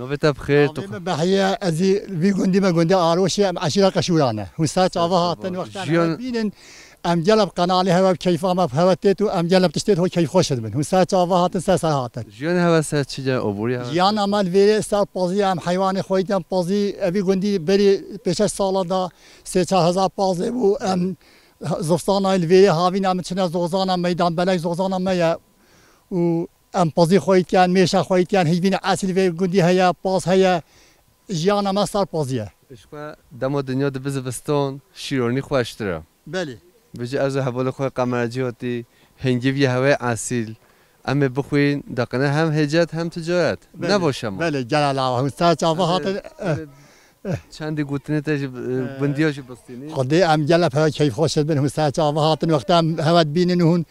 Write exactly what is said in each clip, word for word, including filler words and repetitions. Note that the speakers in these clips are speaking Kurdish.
Navê te bi xêr, tu Navê min Behiye, ez ê vî gundî me gundê Aroşê, em eşîra Qeşûran e. Hûn ser çava hatin, wexta em Jiyan hewe bînin, em gelek qenalê hewe bi keyfa me bi hewe têt û em gelek tiştêt ho keyfxweş dibin. Hûn ser çava hatin, ser ser hatin. Jiyan hewe ser çi ye, oborî hewe ser? Jiyana me li vêrê ser pazî ye, em heywanê xwe yî diyen pazî, evî gundî berî pêşeş sala da sê çar hezar pazdeh bû, em zivstana li vêrê havîna min çine zozana meydan belek zozana me ye û em pazî xwe yî diyen, mêşa xwe yî diyen, hîvîna esîl vê gundî heye, paz heye, jiyana me ser pazî ye. Ji xwe dema dinya dibe zivistan, şîronî xweştir e. Belê. Vêca ez û hevalê xwe Qemercî hatî, hingivî hewê esîl. Em ê bixwîn, deqine hem hêcet hem ticaret. Belê, ne boş e ma. Belê, gelek lawa. Hûn ser çava hatin. Em ê, em ê çendî gotinê te ji, e, gundiya jî bistînî. Xwedê em gelek hewe keyfxweş dibin. Hûn ser çava hatin. Wexta em hewe dibînin û hûn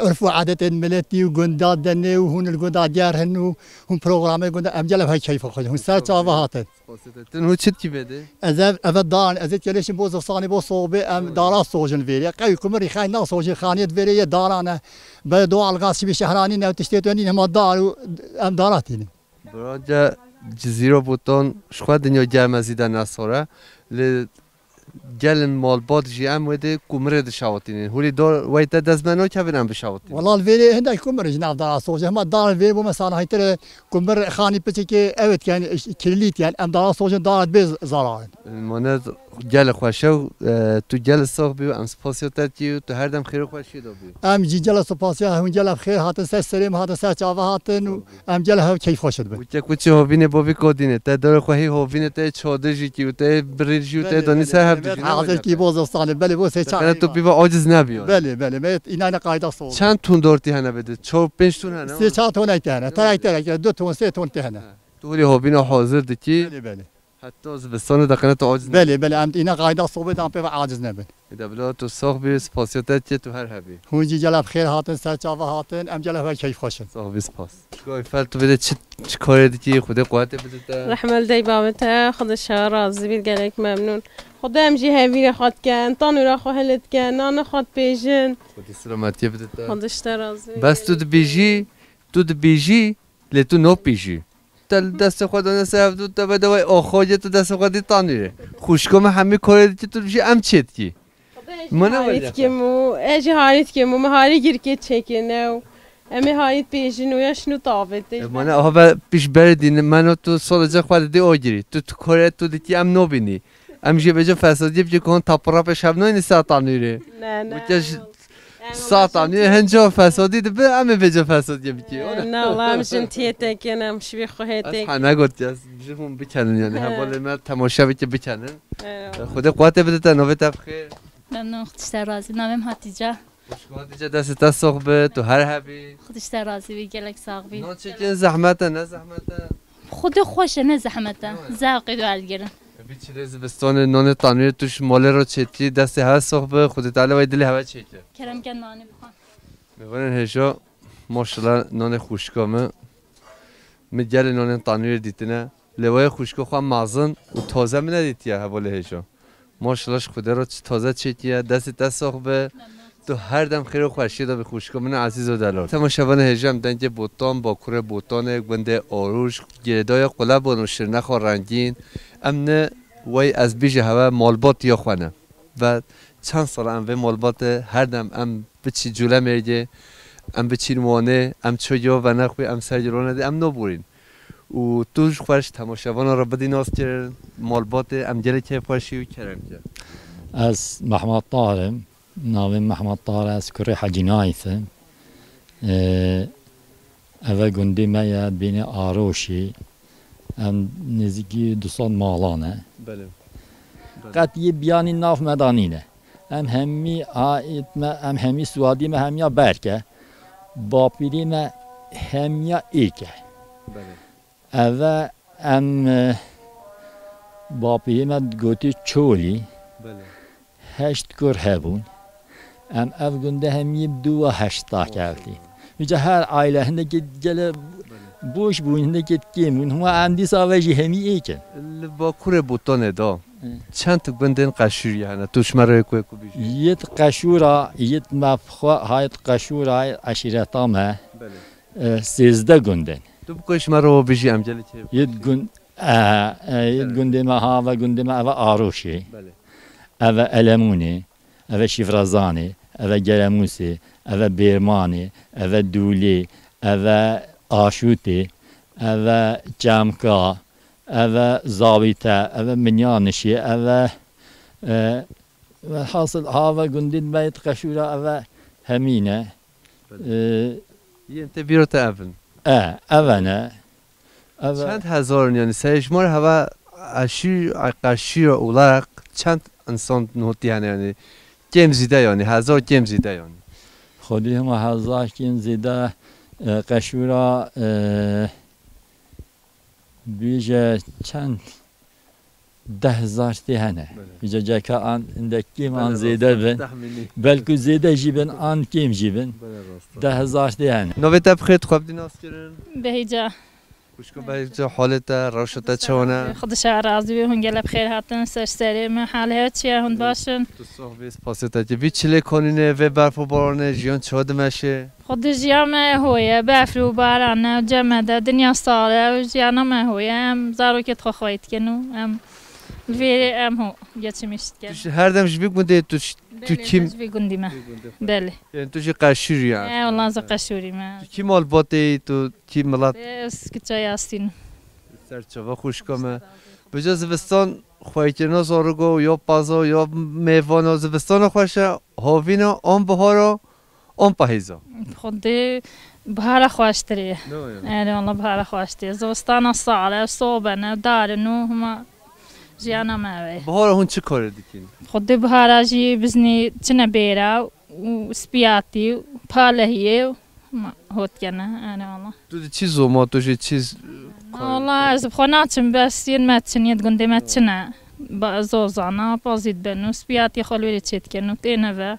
urf û adetên miletî û gunda denê û hûn li gunda diyer hin û hûn programê gunda em gelek hewe keyfxweş. Hûn ser çava hatin. Spasê te. Tu niha çi dikî vêdê? Ez ev, eve daran, ez ê keleşim bo zistanê, bo soxbê, em dara sojin vêrê. Qey kumirî xey nasojin, xaniyê vêrê yê daran e. Be doğal gaz şibî şehranî ne tiştê tu nîn hema dar û em dara tînin. Birace Cizîro Botan, ji xwe dinya germ e zî de ne sor e. Lê gelin malbat jî em wê dê kumirê dişawitînin. Hûrî dor wey te dest me nakevin em bişawitînin. Wela li vêrê hindek kumir ji nav dara soje. Hema dar vê bo me sanahîtir e. Kumir xanî piçekê evet yani kirlît yani em dara soje dar bê zararin. Mane gel xweşe û, e, tu gel sox bî û em spasiya te dikî û tu her dem xêr û xweşiyê de bî. Em jî gel spasiya hûn gel xêr hatin ser serê me hatin ser çava hatin û Em gel hev keyfxweş dibin. Weke ku çi hovînê bo vî kodînê, te dora xwe hî hovînê te çadir jî kî û te birîr jî û te danî ser hev dijî. Hazir kî bo zistanê, belê bo sê çar. Te tu pîva aciz nebî. Belê, belê, me îna ne qayda soğuk. Çend ton dor tî hene bide? Çar pênc ton hene? Sê çar ton ek hene. Terek terek, du ton, sê ton tî hene. Tu hûrî hovîna hazir dikî. Belê, belê. Heta zivistanê deqine tu aciz nebî. Belê, belê, em îna qayda sohbê dan pê ve aciz nebin. Ê de bila tu sox bî, spasiya te diçê tu her hebî. Hûn jî gelek xêr hatin, ser çava hatin, em gelek ve keyfxweş in. Sox bî, spas. Goy fel tu bide çi, çi karê dikî, Xwedê quwetê bide te. Rehme li dayik bavê te, Xwedê ji hewe razî bî, gelek memnûn. Xwedê em jî hevîrê xwe dikin, tanûra xwe hilê dikin, nana xwe dipêjin. Xwedê selametiyê bide te. Xwedê ji te razî bî. Bes tu dibêjî, tu dibêjî, Lê tu nopîjî. Te li destê xwe dane ser hevdû te vede vay oxo ye tu destê xwe dî tanî re. Xwişko me hemî korê dikî tu jî em çê dikî. Mane harî dikim û ez jî harî dikim û me harî girkê çêkirine û em ê harî pêjin û ya şinû tavê tê. E, mane aha ve pîş berê dî meno tu solece xwe didî o girî. Tu, tu korê tu dikî em nobînî. Em jê bêje fesadiyê bike ku hon tapira pêş hev nayne ser tanî re. Ne, ne. Weke ji Sa tanî hinca fesadî dibe, em ê vêca fesadiyê bikî. Na, wala em jin tiyê tekin, em şivî xwe hê tek. Ha, negot ya, ji hûn bikenin yani. He. Hevalê me temaşe bike bikenin. He. Xwedê quwetê bide te, navê te bi xêr. Memnun, Xwedê ji te razî. Navê min Hatice. Hoş Hatice, destê te sox be, tu her hebî. Xwedê ji te razî bî, gelek sax bî. Nan çêkin zehmet e, ne zehmet e? Xwedê xweş e, ne zehmet e. Zevqê du erdigirin. Bi çilê zivistanê nanê tanûrê tu ji malê re çêtî, destê hewe sox be, Xwedê Teala wey dilê hewe çêke. Kerem ke nanê bixwe. Mêvanên hêja, maşallah nanê xwişka me. Min gelê nanên tanûrê dîtine. Lê wê xwişka xwe mezin û taze min nedîtiye hevalê hêja. Maşallah ji Xwedê re çi taze çêtiye, destê te sox be. Tu her dem xêr û xweşiyê de bî xwişka min ezîz û delal. Temaşevanê hêja em dengê Botan, Bakurê Botanê, gundê Arûş, girêdayê Qulebon û Şirnexa Rengîn. Em ne wey ez bîje hewe malbatiya xwe ne. Ve çend sal em vê malbatê her dem em biçî Culemêrgê, em biçîn Wanê, em ço yo venexwî, em ser yo ronedî, em noborîn. Û tu ji xwe ji temaşevana re bidî naskirin, malbatê, em gelê kêfxweşî û kerem ke. Ez Mehmet Tahir im. Navê min Mehmet Tahir e, ez kurê Hecî Naîf im. Ee, eve gundê me ye, bînê Aroşî. Em nêzîkî du sed malan e. Belê. Belê. Qet yê biyanî nav me de nîne. Em hemî aîd me, em hemî siwadî me hemiya berk e. Bapîrê me hemiya êk e. Belê. Eve em, e, bapîrê me digotî Çolî. Belê. Heşt kur hebûn. Em ev gunde hemî bi dû ve heşt da kevtî. Maşallah. Îca her aile hindekê gele boş bûn, hindekê kêm bûn. Hûn em dîsa ve jî hemî êk in. Li Bakurê Botanê de çend gundên Qeşûrî hene? Tu ji me re ku ku bijî. Yit Qeşûra, yit me xwe hayt Qeşûra, eşîreta me. Belê. E, sêzdeh gundên. Tu bi ku ji me re bijî em gelê kêf. Yê gund, e, e, yê Evet. gundê me ha ve gundê me eve Aroşê. Belê. Eve Elemûnê. Eve Şîfrezanê. Eve Gelemûsê. Eve Bêrmanê. Eve Dûlê. Eve Aşûtê. Eve Çemka. Eve Zawîte. Eve Minyanişê. Eve, e, velhasil ha ve gundên me yê Qeşûra eve hemî ne. Belê. E, Yên te bîra te ev in. E, eve ne. Eve Çend hezar in yani? Seyê ji me re heve eşî, qeşîra olarak çend insan notî hene yani? Kêm zîde yani, hezar kêm zîde yani. Xwedî hema hezar kêm zîde, e, Qeşûra, e, bîje çend? Deh hezar tê hene. Belê. Îca ceka an hindek kêm an Belê, zêde rast, bin. Tahmînî. Belkû zêde jî bin, an kêm jî bin. Belê, rast. Deh hezar tê hene. Navê te bi xêr, xwe bi dî nas kirin. Behîca. Xwişko Behîca, halê te, rewşa te çawa ne? Xwedişa razî be, hûn gelek bi xêr hatin ser serê min. Halê hev çi ye, hûn baş in? Tu sax bî, spasê te kir. Vî çilê kanînê, vê berf û baranê, jiyan çawa dimeşe? Xwedî jiya me ho ye, befr û baran e, cem e de, dinya sal e, û jiyana me ho ye. Em zarokê xwe xweyî dikin û em li vêrê em ho geçimîş dikin. Tu ji her dem ji vî gundê tu ş-, tu Belê, kîm? Ez ji vî gundî me. Vî gundê xwe. Belê. Yani tu jî Qeşûrî ya? E, wela ez Qeşûrî me. Tu kî malbatê yî, tu kî milat? Ez kiça Yasîn. Ser çava xwişka me. Bica zivistan xweyîkirina zarok o, ya paza, ya mêvana, zivistana xweş e, havîna, an bihara, an pahîza? Xwedî bihara xweştir e. Ne waya? Erê, wela bihara xweştir e. Zivistana sal e, sobe ne, dar in û hema jiyana me ev e. Bihara hûn çi karê dikin? Xwedî bihara jî biznî çine bêra û spiyatî û palehiyê û hema hot kene. Erê, wela. Tu di çi zoma, tu jî çi z-, karê Wela ez bi xwe naçim, bes yên me çin, yê di gundê me çine. Ba-, zozana, pazî dibin û spiyatî xwe li wêrê çê dikin û têne ve.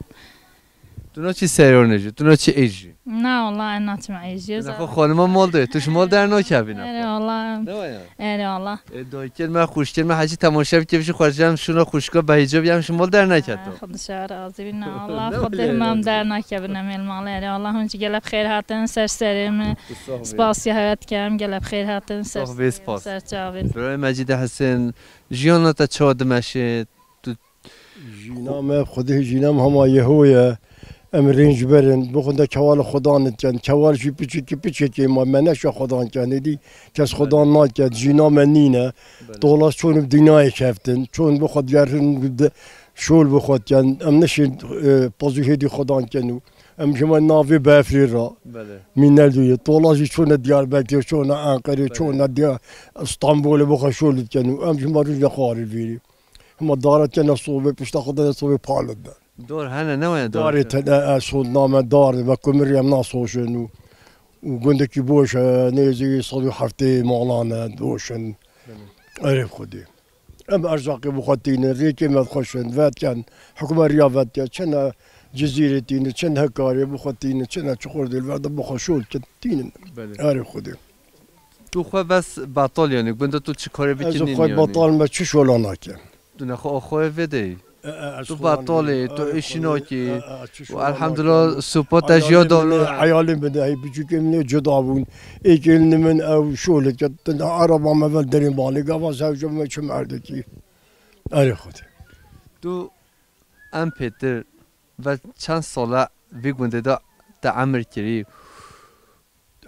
Tu naçî seyranê jî, tu naçî êj jî? Na, wela ez naçim êj jî. Tu nexwe xanima mal de, tu ji mal dernakevî nexwe. Erê, wela. Ne waya? Erê, wela. E, dayikên me, xwişkên me, hecî temaşe bike, ji xwe ji em şûna xwişka Behîca bî, em ji mal derneketin. Ah, Xwedişa razî bî, na, wela, Ne Xwedê waya hemam razî? Dernakevin em ê li malê. Erê, wela, hûn jî gelek bi xêr hatin ser serê min. Tu sax bî. Spasiya hev dikim, gelek bi xêr hatin ser Sax bî, serê min, spas. Ser çavên. Birayê Mecîdê Hisên, jiyana te çawa dimeşê? Tu Jîna me, Xwedê jîna me hema Yeho ye. Em rêncber in. Bixwinde kewal Xudan dikin. Kewal jî piçekî piçekê ma me neşa Xudan ken. Êdî kes Xudan Belê. Naket. Jîna me nîne. Belê. Tolas çon bi dinyayê keftin. Çon bi xwe digerin, bi de-, şol bi xwe dikin. Em neşin, e, pazû hêdî Xudan ken û em ji me navê befrê ra. Belê. Mînel dûye. Tolas jî çone Diyarbekirê, çone Enqerê, Belê. Çone Diya-, Stenbolê bi xwe şol dikin û em ji me rûj nexwarê vêrê. Hema dara tene sobê, pişta xwe dene sobê pal de. Dor hene, ne waya dor Darê tene, e, sond name dar, ve kumirî em nasoşin û, û gundekî boş e, nêzî sed û heftê malan e, doşin. Belê. Erê Xwedê. Em erzaqê bi xwe tînin, rêkê me xweş in, vetken, hikûmet riya vetken, çene Cizîrê tînin, çene Hekarê bi xwe tînin, çene Çuxurdêl verde bi xwe şol kin tînin. Belê. Erê Xwedê. Tu xwe bes betal, yanî gunda tu çi karê Ez bikî nîn, xwe yanî? Betal me çi şola nake. Tu nexwe axwe vê de yî. E, e, ez Tu xwe betal î, e, tu e, îşî xwe, nakî. E, e, çi Û şola elhamdulillah, nake. Supa te Eyalê jiya min, dawla. Eyalê min de hey biçûkê min ê cuda bûn. Êkê li min ew şolê ket. Araba me vel derê malê. Gava zewca me çi merdekî. Erê Xwedê. Tu em pêtir ve çend sala vî gundê de te emir kirî?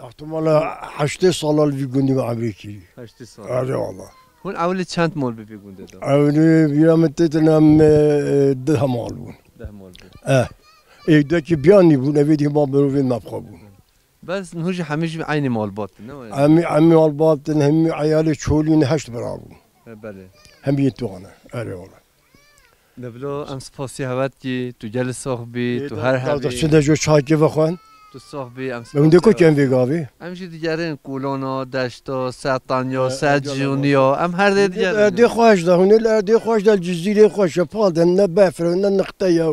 Ehtimala heştê sala li vî gundî me evrê kirî. Heştê sal. Erê wala. Hûn ewilî çend mal bi vî gundê de? Ewilî vîra min têtin em, e, deh mal bûn. Deh mal bûn. Eh. Êdekî biyanî bûn, evê dî hema mirovên me bi xwe bûn. Bes hûn jî hemî jî eynî malbat in, ne waya? Hemî, hemî malbat in, hemî eyalê çolî ne heşt bira bûn. He, belê. Hemî yê tuane. Erê wala. Neblo, em spasî hevet kî, tu gelî sax bî, Ê, tu da-, her da-, da-, hebî. Çi de jo çayê vexwen? Tu sax bî, em Em de spasî ku hevet ken vê kî. Gavî? Em jî digerin Kulana, Deşta, Setanya, Ê, Setcûniya, em her dê digerin. Erdê xweş de, hûn ê li erdê xweş de, Cizîrê xweş e, pal de, ne befr e, ne nixte ye.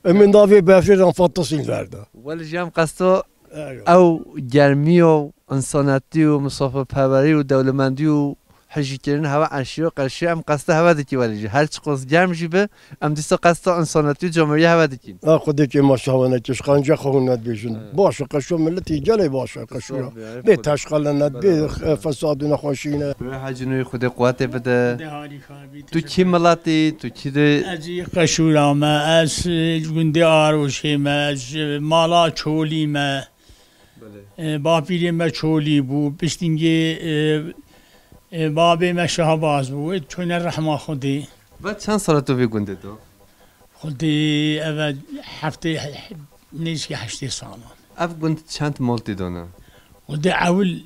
Em ê navê befrê ran fatisîn ver de. Welî jî em qesto Eyvallah. Ew germiya û însanetî û misafirperwerî û dewlemendî û hijîkirin, hewe eşîro qeşî, em qesta hewe dikî welê jî. Her çiqas germ jî bi, em dîsa qesta însanetî û camêrî hewe dikîn. A Xwedê kê maşawanekî ji qanca xwe hûn nedibêjin. Evet. Baş e, qeşo miletî gelê baş e, qeşo ya. Sağ ol, ya, bê Xwedê. Teşqelenê, bê, Beraber. e, fesad û nexweşî ne. Bira Hecî Nûrî, Xwedê quwetê bide. Xwedê harî karbî, Tu teşekkür kî ederim. Miletî, tu kî de? Ez ê Qeşûra me, ez, e, gundê Aroşê me, ez, e, mala Çolî me. Belê. E, bapîrê me Çolî bû, piştîngê, e, e, babê me Şahbaz bû, wê çûne rehma Xwedê. Ve çend sala tu vê gundê de? Xwedê eve heftê, nêzîkî heştê salan. Ev gund çend mal tê de ne? Xwedê ewil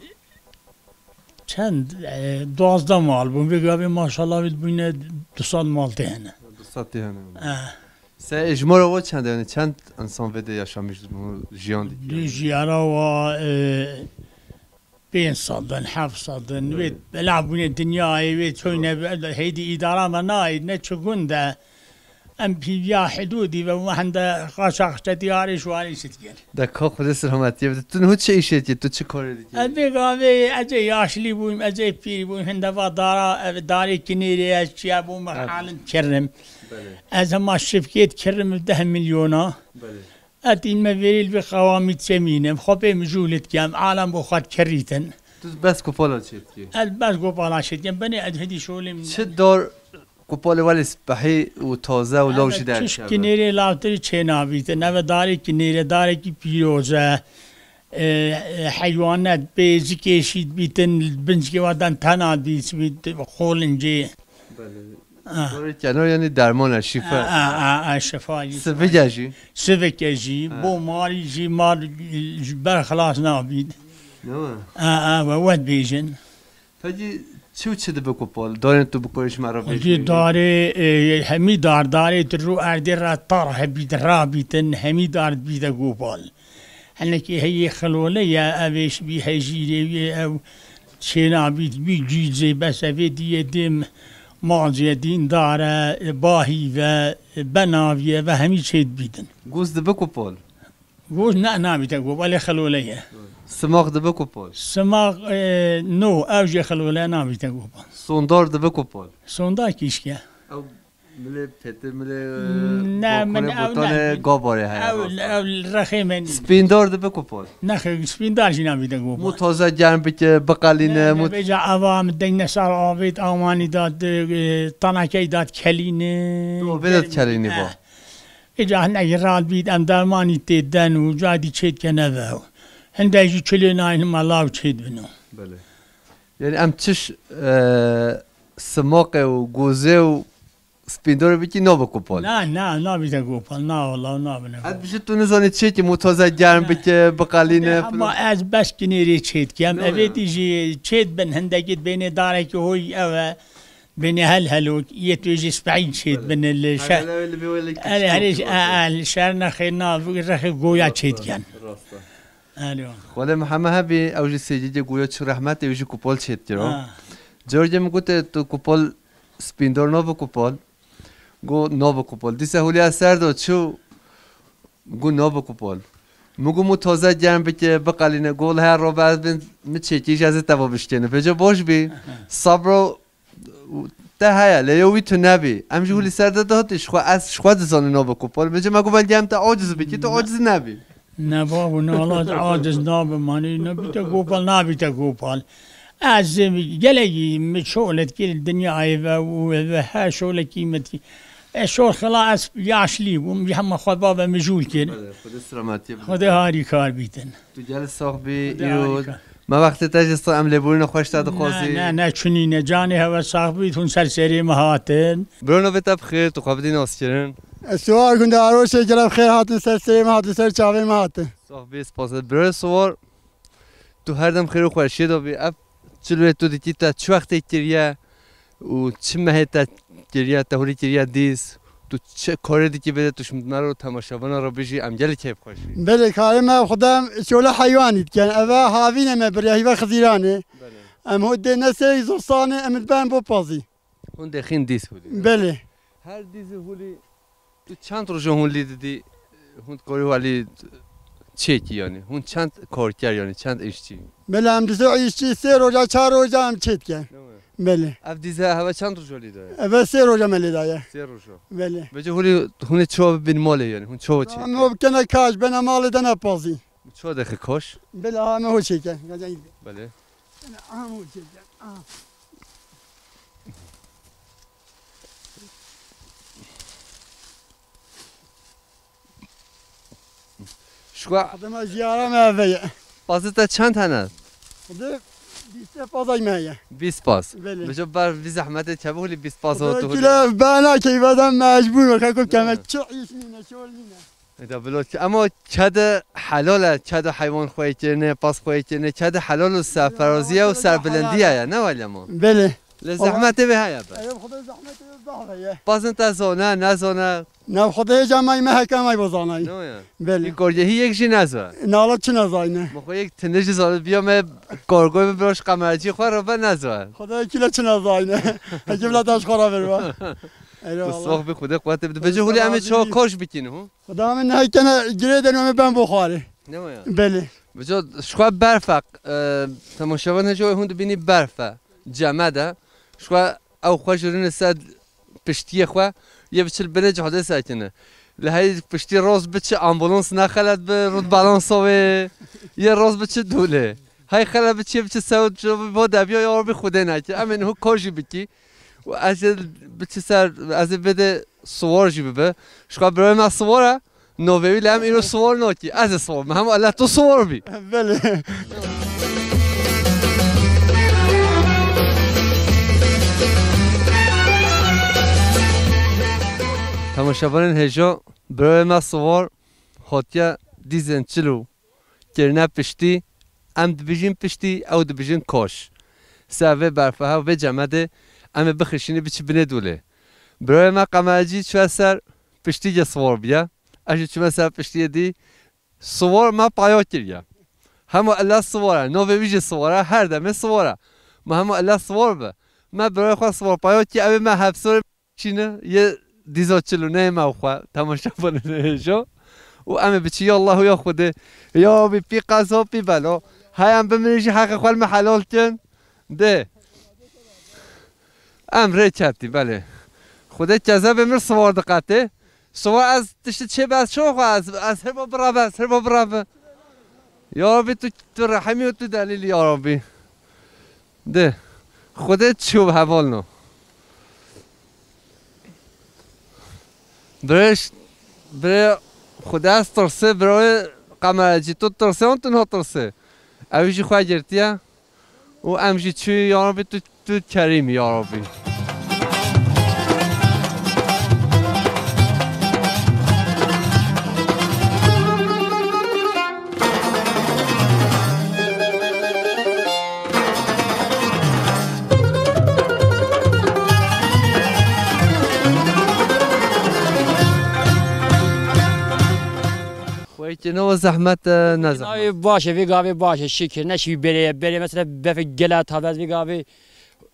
çend, e, duwazdeh mal bûn. Vê gavê maşallah wê bûne du sed mal tê hene. Du sed tê hene. E. Se, e, jimara we çend e? Yani çend insan vê de yaşamış, jiyan dikir? Dû jiyara wa, e, pênc sed in, heft sed in. Wê Evet. bela bûne dinyayê, wê çoyne Evet. be-, hêdî îdara me nayê, ne çi gund e. Em pîviya hidûdî ve me hende qaçaxçe diyarê şwarê şit ger. De ka Xwedê selametiyê bide. Tu niha çi îşê dikî? Tu çi karê dikî? Ez vê gavê, ez ê yaşlî bûm, ez ê pîr bûm, hinde va dara, ev darê kinêrê ez çiya bûm, Evet. halim kirim. Belê. Ez hema şifkêt kirim deh milyona. Belê. Etîn me vêrî li vê qewamî çemînim. Xwe pê mijûl dikem. Alem bo xwe dikirîtin. Tu bes kopala çêdikî? Ez bes kopala çêdikim. Binê ez hidî şolê min. Çi dar kopalê welê spehî û taze û law jî derkeve? Tişt kinêrê lawtirî çênabîtin. Eve darê kinêrê, darekî pîroz e. E, e, heywanet bê zikê şît bîtin, bincikê wa den tena dîs bît, xolincê. Belê. Ah. Dorê kenar yani derman e, şifa. A, a, a, a, şifa jî. Sivik e jî. Sivik e jî, Ha. bo marî jî, mar ji ber xilas nabît. Ne mi? A, a, we, we dibêjin. Peki çi û çi dibe kopal? Darên tu bikarî ji me re Xwedî bêjî. Darê, e, hemî dar, darê tu rû erdê re tar hebît, rabîtin, hemî dar dibîte kopal. Hinekî heyê xilole ye, ev ê ji bî hejîrê wê ew çênabît bî cîzê bes evê diyê dêm macê dîndar e, bahîv e, benavî ye ve hemî çê dibîtin. Goz dibe kopal? Goz ne, nabîte kopal, ê xilole ye. Simaq dibe kopal? Simaq, e, no, ew jê xilole nabîte kopal. Sondar dibe kopal? Sondar kîşk e. Ew Milê pêtir, milê, Ne, e, min bakurê ew botanê ne. Gabarê heye Ew, rasta. Ew rexê min. Spîndar dibe kopal. Nexê, spîndar jî nabîte kopal. Mû taze germ bike, biqelîne, Ne, mû ne, bêja ava min deng ne sar avêt, awanî dat, e, tanakey dat kelîne. Tu avê dat kelîne Eh. ba. Êca hinekî rat bît, em dermanî tê den û ca dî çêt kene ve. Hinde jî çilê nayîn hima law çêt bino. Belê. Yani em çiş, e, simaqê û gozê û Spîndor bikî nabe kopal. Na, na, nabîte kopal, na wala, nabine Ez kopal. Bijî tu nizanî çi ki mû taze germ bike, biqelîne, Ne, filan. Ama ez bes kinêrê çêt kem. Ne Evê ya? Tî jî çêt bin hindekî bênê darekî hoy ev e. Bênê hel helok, yê tu jî spehîn çêt Belê. bin li şe-, Hele hele li vê wele Hele, hele, küçük a, olsun. A, şer nexê na, rexê goya Rasta, çêt ken. Rasta. Alo. Xwedê Mihemed hebî, ew jî sêcîgê goya çi rehmet, ew jî kopal çêt kiro. Ha. Cargê min gote, tu kopal spîndor nabe kopal. Go nabe kopal. Dîsa hûliya ser de çû, go nabe kopal. Min go mû taze germ bike, biqelîne, go li her robe ez bin, min çêkî jî ez ê teva bişkêne. Vêca baş bî, sabro te heye, lê yo wî tu nebî. Em jî hûlî ser de dihatî, ji xwe ez, ji xwe dizanin nabe kopal. Vêca me go belkî em te aciz bikî, tu aciz nebî. Ne babo, ne wala aciz nabim, hani nabîte gopal, nabîte gopal. Ez, e, gelekî min şolet kir dinyayê ve û ve her şolekî min dikir. E, şol xila ez yaşlî bûm, hema xwe babe mijûl kir. Belê, Xwedê selametiyê bide. Xwedê harî kar bîtin. Tu gelî sax bî, Xwedê îro harî kar. Me wextê te jî sa em lêborîna xweş te dixwazî. Ne, ne, ne, çinî ne. Canê hewe sax bît, hûn ser serê me hatin. Biro navê te bi xêr, tu xwe bidî naskirin. Ez Siwar gundê Aroşê, gelek xêr hatin ser serê me hatin, ser çavê me hatin. Sax bî, spas. Birê Siwar, tu her dem xêr û xweşiyê de bî. Ev çil wê tu dikî te çi wextê kiriye û çi mehê te kiriye, te hûrî kiriye dîs, tu çi karê dikî vê de tu ji me re temaşevana re bijî, em gelî keyfxweş bî. Belê, karê me xwedem şole heywanî dikin. Eve havînê me biriya hîve Xizîranê. Belê. Em hûn dê ne serê zistanê, em diben bo pazî. Hûn dêxîn dîs hûlî. Belê. Her dîzî hûlî tu çend roja hûn lî didî, hûn dikarî hûn lî çêkî yani? Hûn çend karker yani, çend îşçî? Belê, em dîsa îşçî sê roja, çar roja em çêdikin. Demê. Belê. Ev dîze heve çend roja lê daye? Eve sê roja me lê daye. Sê roja. Belê. Vêca hûlî hûn ê çawa bibîn malê yani? Hûn çawa çêkin? Em o bikene kaş, bena malê de ne pazî. Çawa dixi kaş? Belê, aha, me ho çêke. Belê. Aha, ho çêke. Aha. Şuka Xwedê me jiyara me eve ye. Pazê te çend hene? Xwedê bîst pazay me ye. Bîst paz. Belê. Vêca ber vî zehmetê çawa hûlî bîst paz Xwedê oto hûlî. Kile bena keyfeden mecbur me. Kaku keme Belê. Çi iş nîne, çol nîne. Eda bilo ki, ama kedi helal e, kedi heywan xweyê kirine, paz xweyê kirine, kedi helal û serferaziye û serbilindiye ye, ne wele ma? Belê. Lê Valla. Zehmetê vê heye be. Ev Xwedê zehmetê zahve ye. Pazin te zone, ne zone. Ne Xwedê hêca may me heke may bo zanay. Ne ya? Belê. Î korgehî yek jî ne zone. Nala çi ne zayne. Ma xwe yek tinde jî zone, biya me korgoy bi broş kameracî xwe re be ne zone. Xwedê kile çi ne zayne. Heke bila taş xwe re verba. Eyvallah. Tu sox bi Xwedê quwetê bide. Vêca hûlî em ê çawa koş bikîn hu? Xwedê min nehekene girê de nome ben bo xwarê. Ne ya? Belê. Vêca şuka berfek, e, temaşevan hêca hûn dibînî berfe. Ceme de. Şuka ew xwe ji rûnê ser piştiyê xwe, yê biçil binê cihadê sekine. Li hey piştî roz biçi ambulans nexelet bi rût balansovê, yê roz biçi dûlê. Hey xelet biçi, biçi sewt, bo debiya ya Rabbî Xwedê neke. Em ê niho ko jî bikî. Û ez ê biçi ser, ez ê bêdê siwar jî bibe. Şuka birayê me siwar e, novê wî li em îro siwar nakî. Ez ê siwar bim. Hema Allah tu siwar bî. Belê. Temaşevanên hêja, birayê me siwar hatiye dîzên çilo. Kirine piştî, em dibijin piştî, ew dibijin koş. Ser vê berfeha û vê cemedê em ê bixişînî biçî binê dûlê. Birayê me Qemercî çûye ser piştî ge siwar bûye. Ez jî çûme ser piştiyê dî. Siwar me paya kiriye. Hema illa siwar e, novê wî jî siwar e, her demê siwar e. Me hema illa siwar be. Me birayê xwe siwar paya kiriye, ew ê me hevsorê çîne yê dîza çil û neyê me xwe temaşevanê hêja. Û em ê biçî ya Allah û ya Xwedê. Ya Rabbî pî qeza pî bela. Hey em bimirî jî heqê xwe li me helal kin. Dê. Em rê ketî belê. Xwedê kezebê min siwar diqetê. Siwar ez tiştî çê be ez çawa xwe ez, ez her ba birabe, ez her ba birabe. Ya Rabbî tu, tu rehimî û tu delîlî ya Rabbî. De. Xwedê çû hevalno. Birêş, birê Xwedê ez tirsê, birê Qemercî tu tirsê, hon tu niha tirsê. Ew jî xwe girtiye. Û em jî çûyî, ya Rabbî tu, tu kerîm î, ya Rabbî. Xweyê kî ne zehmet e, ne zehmet. Navê baş e, vê gavê baş e, şikir. Ne şî berê, berê mesela befê gela tabe ez vê gavê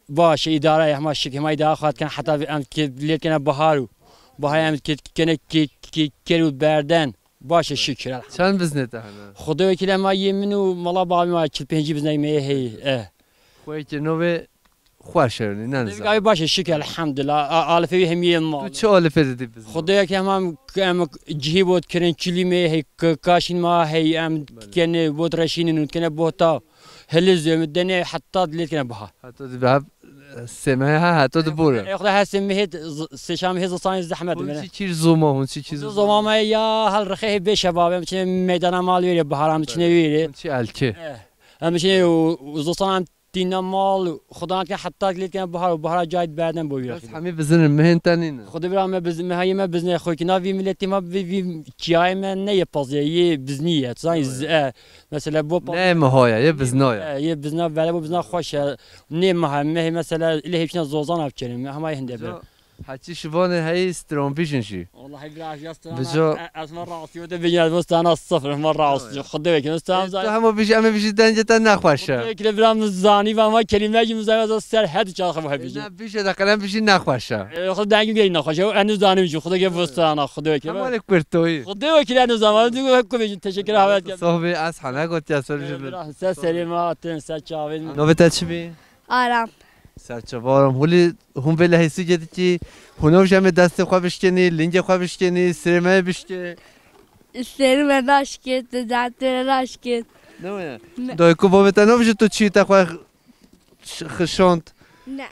baş e, îdare ye, hema şikir, hema îdare xwe dikin, heta em ki lê kene bahar û bahar em ki kene ki, ki, ker û berden. Baş e, şikir, elhamdülillah. Çend biznê te hene? Xwedê wekîl ema yê min û mala bavê me çil pêncî biznekî me yê heyî, eh. Xweyê kî navê xweş e, ne nizam. Gavê baş e, şikir, elhamdülillah. A-, alifê wî hemî yê mal. Tu çi alifê didî bizin? Xwedê wekîl hema em cihî bot kirin, çilî me hey, k-, kaşîn ma hey, em Belê. Kene bot reşînin û kene bota. Hilizê min denê heta dilê kene biha. Heta dilê biha, sê mehê ha, heta dibûre. E, xwedê her sê mehê, z-, sê şam hê zistanê zehmet Hûn min. Çi kîr zoma, hûn çi kîr Xwedê zoma? Zoma me ya hel rixê hê bê şebab, em çine meydana mal wêrê, bihara em çine Belê. Wêrê. Hûn çi elkê? Eh. Em çine û, û zistan em tîna mal, xudan ke heta dilê kene bihar û bihara cayt berden bo wî Bes rexî. Hemî bizinin, mehên te nînin. Xwedê bira me biz-, mehayê me bizne xwe ki na vî miletê me vî, vî çiyayê me ne yê pazê, yê biznî ye. Tu zanî Evet. z-, e, mesela bo pazê Ne mihoya, yê biznaya. E, yê bizna, vere bo bizna xweş e. Nê meha, mehê mesela ilê hêçine zozan ev çêne, me hema hinde be. Ca, heçî şivanê heyî stranbîjin jî. Wallahî bira ya strana, Bico. E, ez me rastî wede bêjin, ez me strana sifir, me rastî. Evet. Xwedê wekî, me strana E, tu zan- hema bîjî, em ê bîjî dengê te nexweş e. Xwedê wekî bira min zanî, ve me kelîme jî min zanî, ez ser het çax xwe bêjin. Na, bîje de qelem bîjî nexweş e. E, xwe dengê gelî nexweş e, ez nî zanî jî, xwedê ke Evet. strana, xwedê wekî. Hemalê kurtoyî. Xwedê wekî ez nî zanî, ez nî zanî, teşekkür havet ke. Sohbê ez hana gotiya ser ji E, bira, ser serê me hatin, ser çavên. Navê te çi bî? Aram. Serçe baram. Hûlî hûn vê lehîsî gedikî, hûn ew jemê destê xwe bişkenî, lingê xwe bişkenî, sirê me bişke. Sirê me naşke, tu derdê me naşke. Ne waya? Ne. Dayku bavê te nabijî tu çî te xwe ş-, xişand? Ne.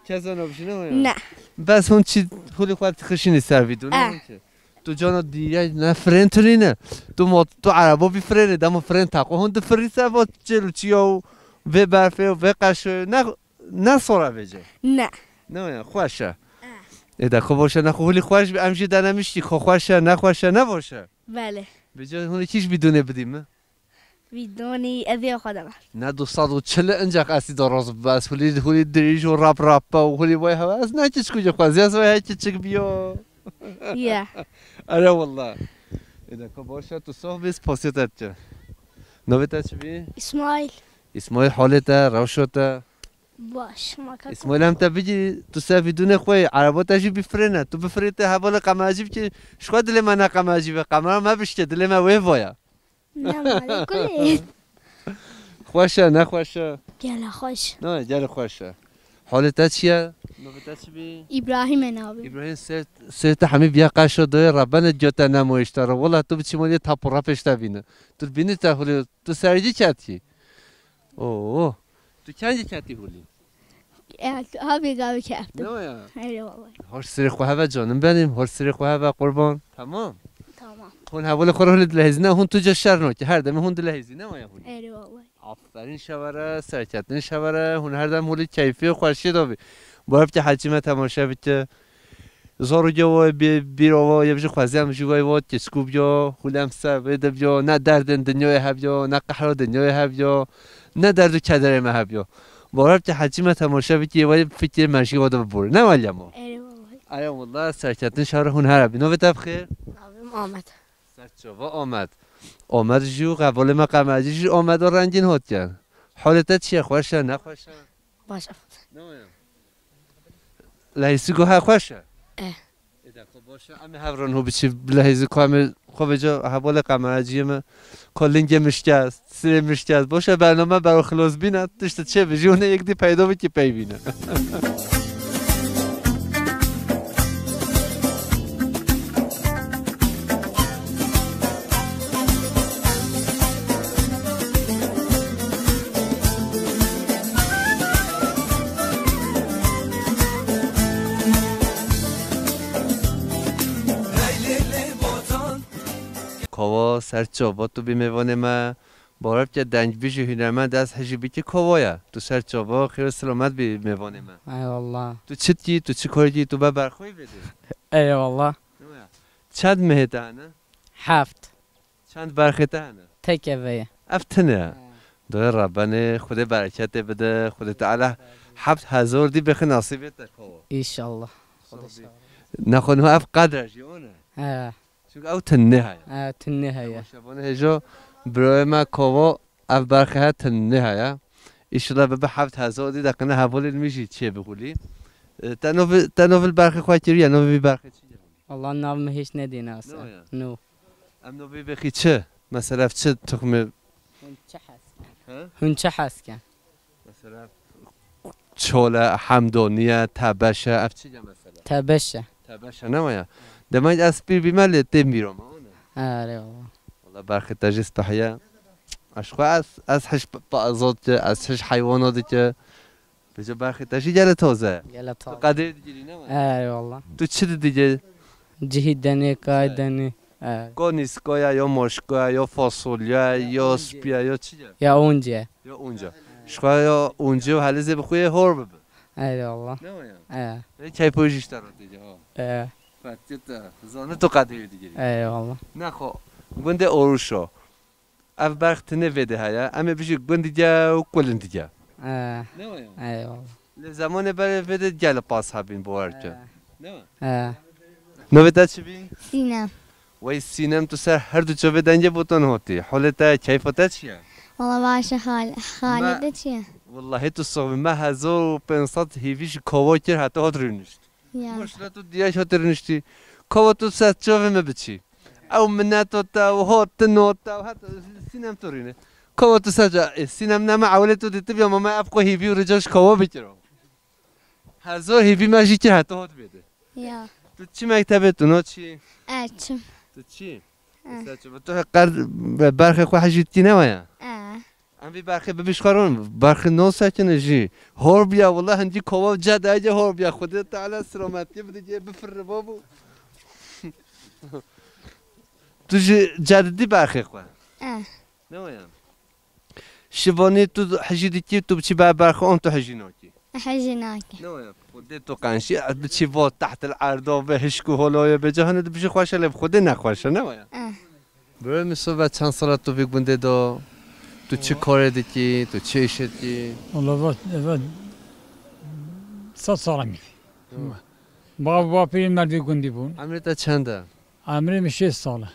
Keza nabijî ne waya? Ne. Bes hûn çî hûlî xwe xişînî ser vî dû, ne Eh. waya? Tu cana dîye ne firên tunî ne. Tu mot-, tu erebo bî firênê, dema firên taqo hûn difirî ser va çêl û çiya û vê berfê û vê qeşê ne, ne sora vêce. Ne. Ne ya, xweş e. Eh. Ê de xwe boş e, ne xwe hûlî xweş bî, em jî denemiştî, xwe xweş e, ne xweş e, ne boş e. Belê. Vêce hûn kîş bidûnê bidî min? Vîdonî ez ê xwe de me. Ne du sed û çil e, incek ez ê de roz bes, hûlî, hûlî dirîj û rap rap be û hûlî vay hewe. Ez ne çiçkû jî xwezî, ez vay he çiçik biyo. Ya. Ere wallah. Ê de ko baş e, tu soh bî, spasiya te dikim. Navê te çi bî? Îsmaîl. Îsmaîl, halê te, rewşa te? Baş, ma ka. Îsmaîl, em te bigî, tu ser vîdûnê xwe yê, ereba te jî bifirêne. Tu bifirê te hevalê qemercî bikî, ji xwe dilê me ne qemercî be, qemera me bişke, dilê me wê vaya. Ne malê kulê. Xweş e, ne xweş e? Gele xweş. Ne, gele xweş e. Halê te çi ye? Navê te çi bî? Îbrahîm e navê. Îbrahîm, ser, ser te hemî biya qeşo doyê re bene diyo te nemo îşte re. Wela tu biçî malê tap û rapêş te bîne. Tu bînî te hûlê, tu sergî ketî. Oo. Tu kengî ketî hûlî? E, tu abi gavê keftim. Ne ya? Eyvallah. Hoş sirê xwe heve canım benim, hoş sirê xwe heve qurban. Tamam. Tamam. Hûn hevalê xwe re hûn dilehêzîne, hûn tu ca şer nakî, her demê hûn dilehêzî, ne waya hûn? Eyvallah. Aferin şevere, serketin şevere, hûn her dem hûlî keyfî û xweşiyê de bî. Bu hevke hecî me temaşe bike. Zarokê we bê bîra we yê bijî xwezî em jî we we keçikû biyo, hûlem ser vê de biyo, ne derdên dinyayê hebiyo, ne qehra dinyayê hebiyo, ne derd û kederê me hebiyo. Bawer ke hecî me temaşe bikî, wê fikir me jî we de bibûr. Ne weliya mo? Eyvallah. Eyvallah, serketin şer hûn her hebî. Navê te bixêr? Navê min Ahmet. Serçava Ahmet. Ahmet jî û hevalê me qemercî jî Ahmet û rengîn hatiye. Halê te çi ye? Xweş e, ne xweş e? Baş e. Ne waya? Lehîsî guha xweş e? Eh. Ê de xwe baş e, em ê hev ron hû biçî bi lehîzî ku em ê xwe vêca hevalê qemerciyê me, ku lingê mişkest, sirê mişkest. Boş e, bername bero xilos bîne, tişt çê bijî hûn ê yek dî peyda bikî pey bîne. Kava ser çava tu bî mêvanê me. Bawer ke dengbî jî hunermend ez hejî bikî kava ye. Tu ser çava xêr û selamet bî mêvanê me. Eyvallah. Tu çi dikî, tu çi kar dikî, tu be berxweyî vedê. Eyvallah. Çend mehê te hene? Heft. Çend berxê te hene? Tek eve ye. Ev tine ye. He. Doyê Rebenê, Xwedê bereketê bide, Xwedê Teala heft hezar dî bixin nasîbê te kava. Înşallah. Xwedê şer. Nexwe niha ev qedre jî, o ne? He. Çunke ew tinne heye. He, tinne heye. Şevane hêjo, birayê me kava, ev berxê he tinne heye. Înşallah bibe heft hezar dî de qine hevalên min jî çê bixulî. E, te novê, te novê li berxê xwe kiriye, novê vî berxê çi ye? Valla nav min hêç nedîne ase. No ya. No. Em novê bêxî çi? Mesela ev çi tuxmê? Hûn çi hes ken? He? Hûn çi hes ken? Mesela çol e, hemdonî ye, tebeş e, ev çi ye mesela? Tebeş e. Tebeş e, ne waya? Demek ez pîr bîme lê têm bîra me, o ne? Erê valla. Valla berxê te jî speh ye. Ez xwe ez, ez hiş pa-, pa-, zot dike, ez hiş heywana dike. Vêca berxê te jî gele taze ye. Gele taze. Tu qedê digirî, ne waya? Erê valla. Tu çi didigê? Cihî denê, kay denê. Evet. Ko nîskoya, yo moşkoya, yo fasulya, yo spiya, yo çi ye? Ya unce. Yo unce. Ji xwe yo unce û helizê bi xwe yê hor bibe. Eyvallah. Ne o ya? Evet. Ê keypo jî ji te re têce ha. Evet. Fetiyê te. Zanî tu qedrê digirî. Eyvallah. Nexo. Gundê Oruşo. Ev berx tinê vê de heye. Em ê bijî gundige û kulindige. Evet. Ne o ya? Eyvallah. Li zemanê berê vê de gelê pas hebîn, bawer ke. He. Ne? He. Navê te çi bî? Sînem. Wey Sînem, tu ser her du çavê dengê botan hatî. Holê te, keyfa te çi ye? Wala baş e, xal-, xalê Me-, te çi ye? Wallahî tu sox bî, me hezar û pênc sed hêvî ji kava kir heta hat rûnişt. Ya. Maşallah tu diyaş hat rûniştî. Kava tu ser çavê me biçî. Ew mineto te, ew hatino te, ew heta Sînem tu rûne. Kava tu ser ca-, e, Sînem ne me ewlê tu dîtib ya, ma me ev xwe hêvî û rica ji kava bikiro. Ezo hêvî me jî kî heta hot bêde. Ya. Tu çi mektebê tu no çi? E, çim. Tu çi? E. Mesela çi? Tu qer berxê xwe hejî dikî ne waya? E. Em vî berxê bibîş xwe ron, berxê no sekine jî. Hor biya, wela hindî kova cedayê hor biya. Xwedê Teala selametiyê bide, cê bifirre babu. Tu jî cedidî berxê xwe? E. Ne waya? Şivanî tu hejî dikî, tu biçî ber berxê an tu hejî nakî? Hejî nakî. Ne waya? Xwedê tu qenşî, biçî va tehtil erda ve hişk û holayê be cahane dibijî xweş e, lê bi Xwedê nexweş e, ne waya? E. Birê min, sove çend sala tu vî gundê de, tu çi karê dikî, tu çi îşê dikî? Wala va, va, sed sala min. Hı. Bav bapîrê me vî gundî bûn. Emrê te çend e? Emrê min şêst sal e.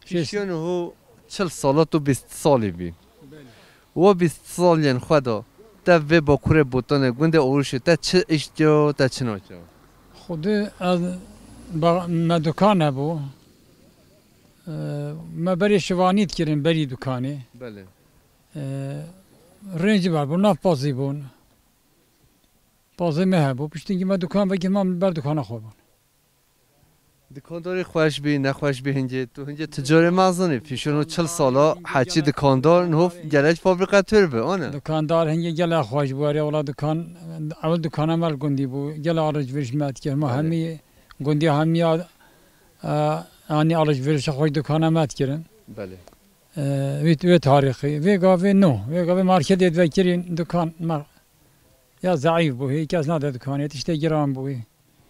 Şêst. Pişiyo niho çil sala tu bîst salî bî. Belê. Wa bîst saliyên xwe de te vê bakurê Botanê gundê Oruşê te çi îş dikiyo, te çi nakiyo? Xwedê ez ba-, me dukan hebû. Ee, me berê şivanî dikirin berî dukanê. Belê. Ee, rêncî ber bûn, nav pazî bûn. Pazê me hebû. Piştî me dukan vekir, me ber dukana xwe bûn. Dikandarî xweş bî, nexweş bî hingê. Tu hingê ticarê mezin î. Pîşo niho çil sala heçî dikandar niho gelek fabrîka tür bi, ane? Dukandar hingê gelek xweş bû. Erê wela dukan, ewil dukana me li gundî bû. Gelek alişveriş me dikir. Ma Belê. Hemî gundî hemiya, e, yanî alişverişa xweş dukana me dikirin. Belê. E, wê, wê tarîxî. Vê gavê no. Vê gavê marketê divekirîn dukan me ya zeîf bû. Hê kes nade dukanê. Tiştê giran bû.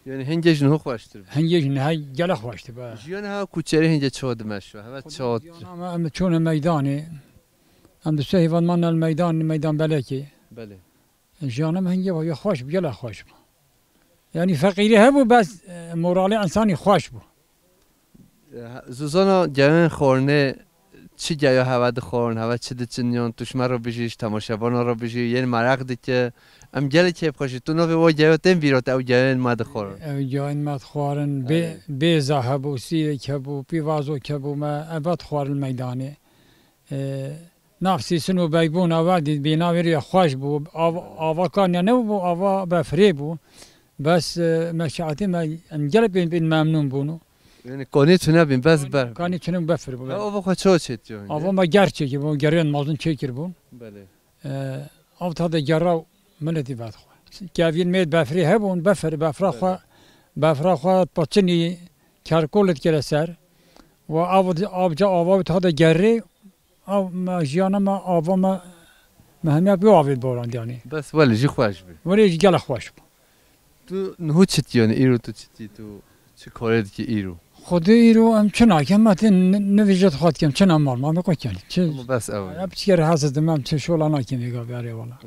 Yanî hingê ji niho xweştir bû. Hingê ji niha gelek xweştir bû. Jiyan ha kuçerî hingê çawa dimeşo, heve çawa. Jiyana me, em çûne meydanê. Em di sehîvan man el meydan, meydan belekê. Belê. Jiyana me hingê ya xweş bû, gelek xweş bû. Yanî feqîrî hebû, bes, e, moralê însanî xweş bû. Zuzana gewên xwarinê çi geya heve dixwarin, heve çi diçin yan, tu ji me re bijî, ji temaşevana re bijî, yên meraq dike. Em gelek kêfxweş in. Tu navê wa geya tên vîra te ew gewên me dixwarin. Ew gewên me dixwarin. Bê-, Erê. Bêza hebû, sîrek hebû, pîvazok hebû, me eva dixwarin meydanê. E, nav sîsin û beybûna we dît, bîna wê rê xweş bû. Av-, ava kanya nebû, ava befrê bû. Bes, e, me şaetê me, em gelek bên, bên memnûn bûn. Yanî kanî tune bîn, bes ber. Kanî tune befir bû. Ha, ava xwe çawa çêtiyo hingê? Ava me ger çêkir bû, gerên mazin çêkir bûn. Belê. E, av ta de gera miletî vedixwe. Kevîn mêd befrê hebûn, befir, befra xwe, Belê. Befra xwe paçinî kerkol dikire ser. Wa av, avca ava ta de gerê, Av me, jiyana me, ava me, me hemiya bi avê borandiyanê. Bes welê jî xweş bî. Welê jî gelek xweş bû. Tu niho çi tiyonî, îro tu çi tî, tu çi karê dikî îro? Xwedê îro em çi nakin, me tê ni-, nivîje xwe dikim, çi ne mal, mal xwe ken. Çi Ama bes ew e. Hep çiker hez didim, em çi şola nakin vêga berê wala.